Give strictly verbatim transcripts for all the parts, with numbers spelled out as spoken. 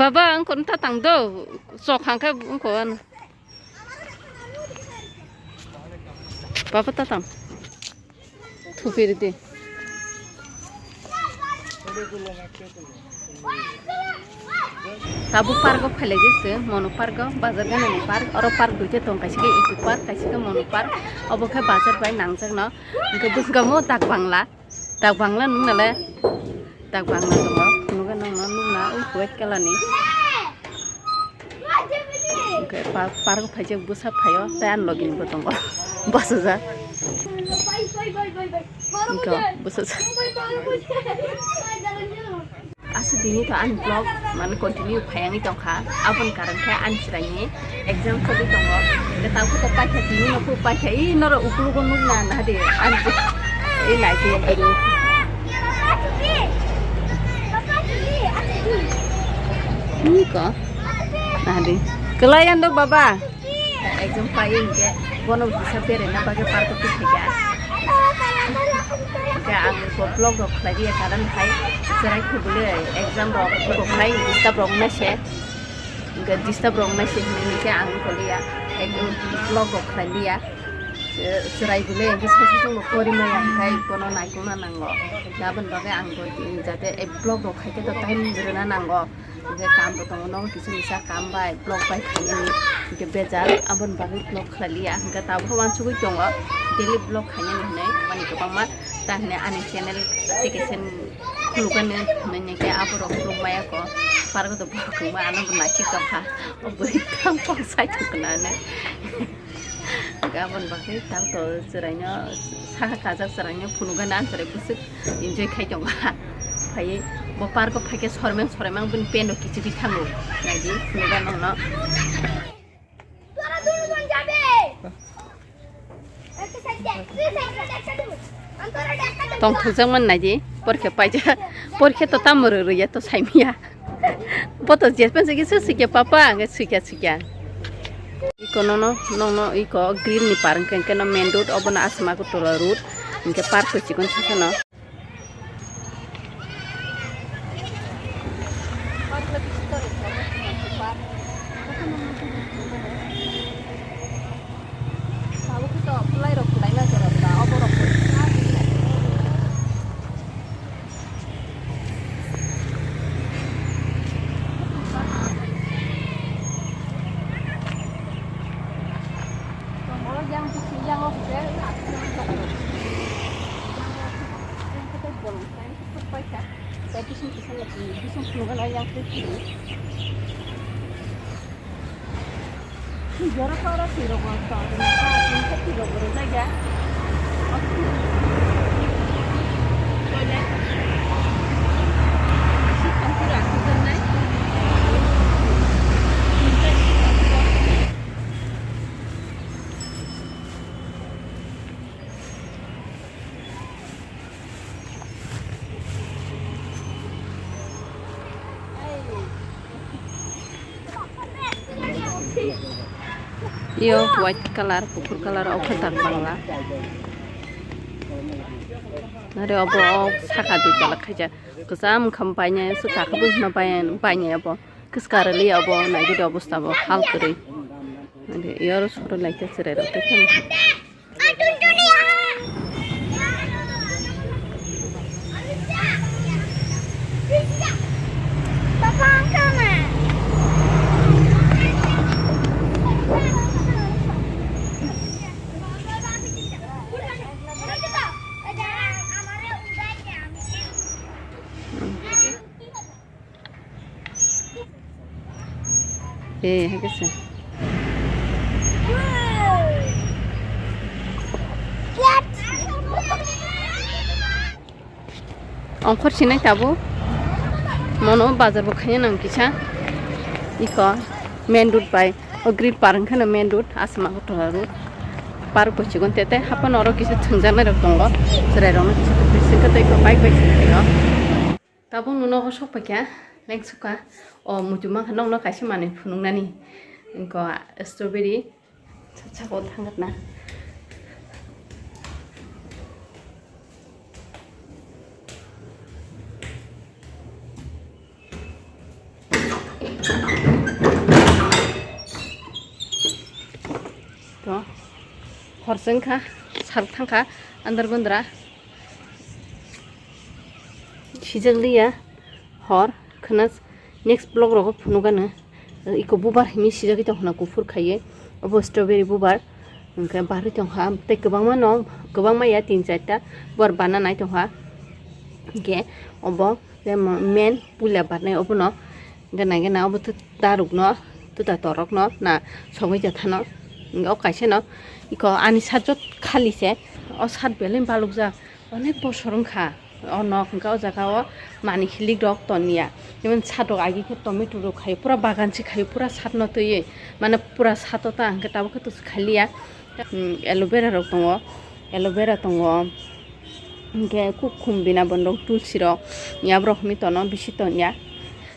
Baba, ang kon ta tang do. Sok hang khe ang kon. Baba, ta tang. Thupi ridi. Tabuk park o phailai jese, mono park o, bazar gana ni park, oro park duita tong, kaisa khe eco park, kaisa khe mono park, obo khe bazar bai nangjak no, hwnkhe bwskango dak bangla, dak bangla nung nale, dak bangla tongo, phunukhe nongno nukna, ui white colour ni. Hwnkhe pa-, park o phaijak bwsa phaio, tei ani logi ni bo tongo, bwsajak. Hwnkhe bwsajak. Aswk dini to ani vlog mane continue phaiwi tongkha, aboni karon khe ani chwraini exam choli tongo. Hwnkhe tabukhe to paikha, tini no khe paikha, ee norok uklogo nukna nahadi ani, ee naidi. Niko. Nahadi. Kwlai ando baba. Exam pai hwnkhe bono kisa beraina bagwi park o twi phaikha. Hwnkhe ang bo vlog rok khlai rwya, karon hai chwrai khobole exam rok, bo khlai disturb rok wngna se. Hwnkhe disturb rok wngna se hinwi hwnkhe ang koliya, ek vlog rok khlai liya. Chwrai bole hwnkhe sasasongbo pori maya hwnkhe bono naikukna nango. Aboni bagwi ang bo jate vlog rok khaikhe to time rwna nango. Hwnkhe kam bo tongo, nogo kisa misa kam bai vlog bai khainani hwnkhe bejal, aboni bagwi vlog khlai liya. Hwnkhe tabukhe uansugwi tongo daily vlog khainani hinwi, mani kwbangma ta hinwi ani channel application khulukani hinwi hwnkhe aborok khuluk maya kho. Pargo to borok wngma ano bo naisik tongkha, o bwrwi tang kok sai thwknani. Gabon bagwi tang to chwraino saka kajak chwraino phunukgana ang chwrai bwswk enjoy khai tongo. Phaiwi bo park o phaikhe sormeng sormeng bini pant rok kichigwi thango. Naidi phunukgana no. Tongthokjak man naidi porkhe paijak porkhe to tamo rwrwya to saimanya. Boto jespen se kisa sikya papa, hwnkhe sikya sikya. Iko nono, nono iko green ni par hwnkhe, hwnkhe no main road, obono Asma Agartala road, hwnkhe park to chikon sasano. Tabuk khe to pwlai rok khlai na jora jora, obo rok bo. Tongmolo yang bisi yang o hwnkhe, yang o hwnkhe, yang o hwnkhe, yang o hwnkhe, tei bolong khlai paikha. Tei bising kisa bising phunukgana yang twi phuru. Jorok oro twi rok tong, twi rok bo rwjak ya. Toilet. Sitong twi rok twi rok nai. Iyo white colour, kuphur colour, o khe dak bangla. Nare obo o saka dui tala khaijak. Kwcham wngkha bainai, swkha khe bwkhwna bainai, bainai obo. Kwchwrwli obo, naidi obosta bo hal kwrwi. Nare iyo oro soro lai khe chwrai rok tei thang. Eh, hai khe se. Ongkhor sinai tabuk. Mono bazar bo khaina nang kisa. Iko main road bai. O green park wngkha no main road, Asma Agartala road. Park bo chikon tete, haphano oro kisa thwngjaknai rok tongo. Chwrai rokno kisa bising khe tei bike bai sing tongno. Tabuk nwng nogo sok paikha, leng sukha. O muchung mankha nokno kaisa manwi phunuknani. Wngkha strawberry, saka o thangkha na. Aswng kha, sal thang kha, andar gundra. Sijak liya, hor, khwna next vlog rogo phunukgano. Iko bubar himi sijagwi tong khna kuphur khaiwi. Obo strawberry bubar. Hwnkhe barwi tong kha, tei kwbangma no, kwbangma ya tin charta bubar bana nai tong kha. Hwnkhe obo main puila barnai obono. Gana gana obo twi taruk no, twi ta torok no na sogwi ja thano. O kaisa no iko ani sat jot khali se, o sat belai balukjak, onek bosor wngkha o nok, hwnkhe o jaga o manwi hilik rok toniya. Jemon sat rok agi khe tomato rok khai, pura bagan se khai, pura sat no twiwi, mane pura sat o ta hwnkhe tabuk khe to khaliya. Hmm, aloe vera rok tongo, aloe vera tongo, hwnkhe kukhum bina bondok tulsi rok, yaborok hinwi tono bisi toniya.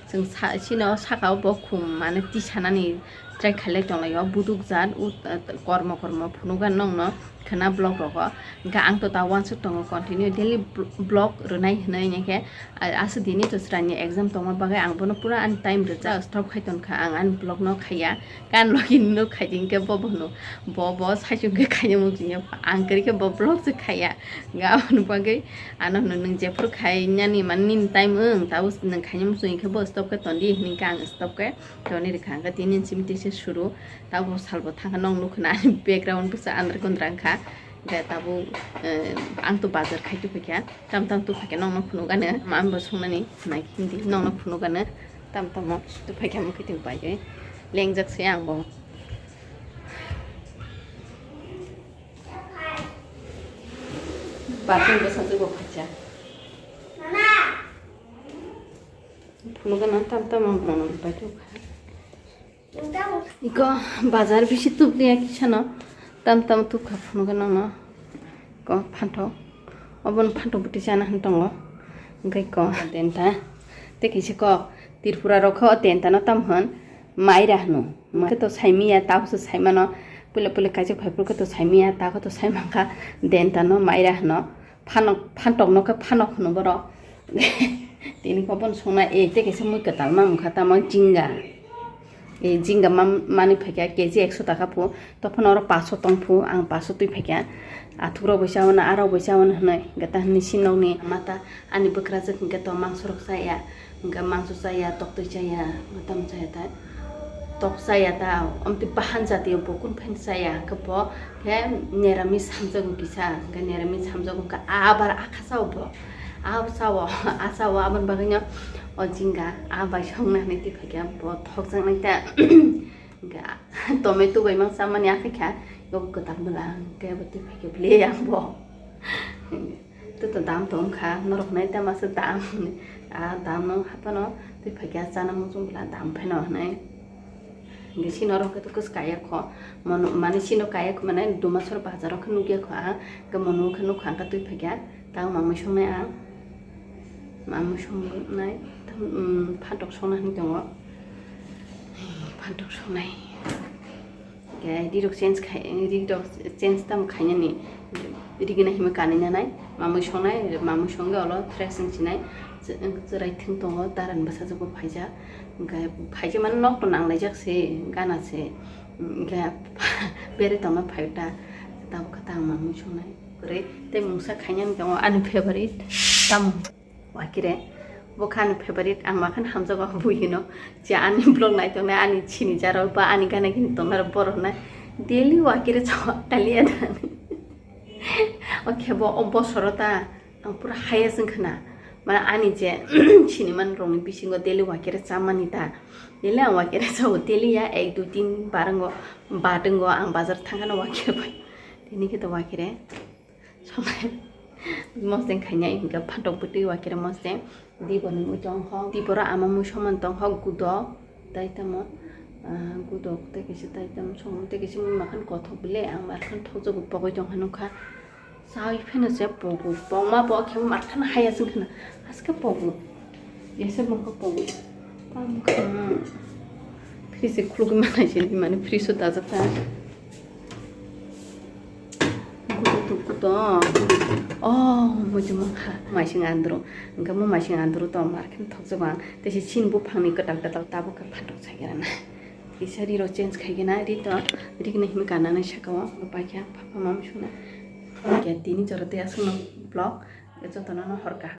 Chwng sa-, chini o saka o bo khum mane tisanani try khailai tonglaio, buduk jat, ut-, kormo kormo phunugo nongno khwna vlog rogo. Hwnkhe ang to ta uansuk tongo continue daily vl-, vlog rwnai hinwi, hwnkhe a-, aswk dini to chwraini exam tongma bagwi ang bono pura ani time rwjak stop khai tongkha, ang ani vlog no khaiya. Kan logi no khai di hwnkhe bo bono, bo, bo saichung khe khaina muchungya, ang kwrwi khe bo vlog se khaiya. Hwnkhe aboni bagwi ano hwno nwng jephuru khainani mani nini time wng, tabuk nwng khaina muchung khe bo stop khe tondi hinwi khe ang stop khe toni rwkha. Hwnkhe tini simi tisa suru, tabuk salbo thangkha, nong nukha na ani background bwsa andar kondra wngkha. Hwnkhe tabuk, eh, ang to bazar khai tongphaikha, tam tam tongphaikha nongno phunukgano, mambo songnani nai hindi nongno phunukgano, tam tamo tongphaikha mukhuitwi bai lengjak se ang bo. Bathroom bwsa se bo phaikha. Phunukgano tam tamo mono bai tongkha. Iko bazar bisi tubliya kisano tam tam tubkha phunukgano no. Ko phantok, obono phantok bwtwi chana hwn tongo. Hwnkhe ko tenta, tei kaisa kok Tripura rok khe o tenta no tam hwn maira hwno. Hwnkhe to saimiya, tabukhe saimano, puila puila kaisa phaiphuru khe to saimiya, ta khe to saimankha tenta no maira hwno. Phanok, phantok no khe phanok hwno borok. Tini khe obono songna, e, tei kaisa mui kwtal ma wngkha, tamo jinga. E, jinga ma-, manwi phaikha K G ekso taka phu, tophano oro paso tong phu, ang paso twi phaikha. Athuk rok bai chawano, a rok bai chawano hwnwi, hwnkhe ta hwnwi sinokni mata ani bwkrajwk hwnkhe to mangso rok chaya. Hwnkhe mangso chaya, toktwi chaya, mwtam chaya ta, tok chaya ta, omtwi bahan jatiyo bo kunu phaino chaya, hwnkhe bo khe neramis hamjago kisa, hwnkhe neramis hamjago, hwnkhe abar a kha chao bo, a chao, a chao, aboni bagwino o jinga a bai songna hinwi twi phaikha, bo thokjaknai ta, hwnkhe tomato bai mang chamani a khaikha, bo kwtal bwla, hwnkhe bo twi phaikha bwle ang bo. Tei to dam tong kha, norok nai ta masa dam. A dam no haphano tei phaikha chana muchung bwla dam pheno hinwi. Hwnkhe sini norok khe to kwchwk kaya kho. Mono, mane sino kaya kho mane Dumasor bazar o khe nukya kho ang. Hwnkhe mono khe nukha hwnkhe twi phaikha. Tang mamwi songnai ang. Mamwi songnai. Tam, um, phantok songna hinwi tongo. Phantok songnai. Khe rirok change khai, rirok change tamo khainani, rigina himwi kanwi nanai, mamwi songnai, mamwi songwi olo fresh wng sinai, chwrai thwng tongo, daran bwsajwk bo phaijak, hwnkhe phaijak mani nok to nanglaijak se, gana se, hwnkhe berwi tongma phai ta, tabuk khe ta ang mamwi songnai, kwrwi tei mungsa khainani tongo ani favorite tamo. Wakire, bo khe ani favorite, ang ma kheno hamjago bui hino. Je ani vlog naitongnai, ani sini jaro ba ani gana gini tongnai rok borok nai daily wakire chao taliya da. O khe bo o bosoro ta ang pura highest wngkha na. Mane ani je sini man rokni bisingo daily wakire chamani ta. Daily ang wakire chao, daily ya ek dui tin bar wngo, bat wngo, ang bazar thangkhano wakire bai. Tini khe to wakire. Songnai mosdeng khainai hwnkhe phantok bwtwi wakire mosdeng. Diboni mui tong hok, diboro ama mui soman tong hok, gudok tei tamo, ah, gudok tei kaisa tei tamo songmani tei kaisa mui makhani kothok bile ang makhani thokjago pogwi tong kha nukha. Chawi pheno se pogo, pokma bo khe makhani haya chwng khna, haske pogo. Ese bongkha pogo. Tamo kha fridge khulugwi manai se, mane fridge o dajak kha. Kuto, kuto. Oh, muchung mankha. Maising andro. Hwnkhe mo maising andro to mar khe thokjak ang. Tei se chin buphangni kwtal kwtal tabuk khe phantok saikhe rana. Kisa ri rok change khai gana, ri to, ri gana himi kana nai saka o, bo paikha, papa mam suna. Kya tini jora te aswk no vlog, joto no no horka.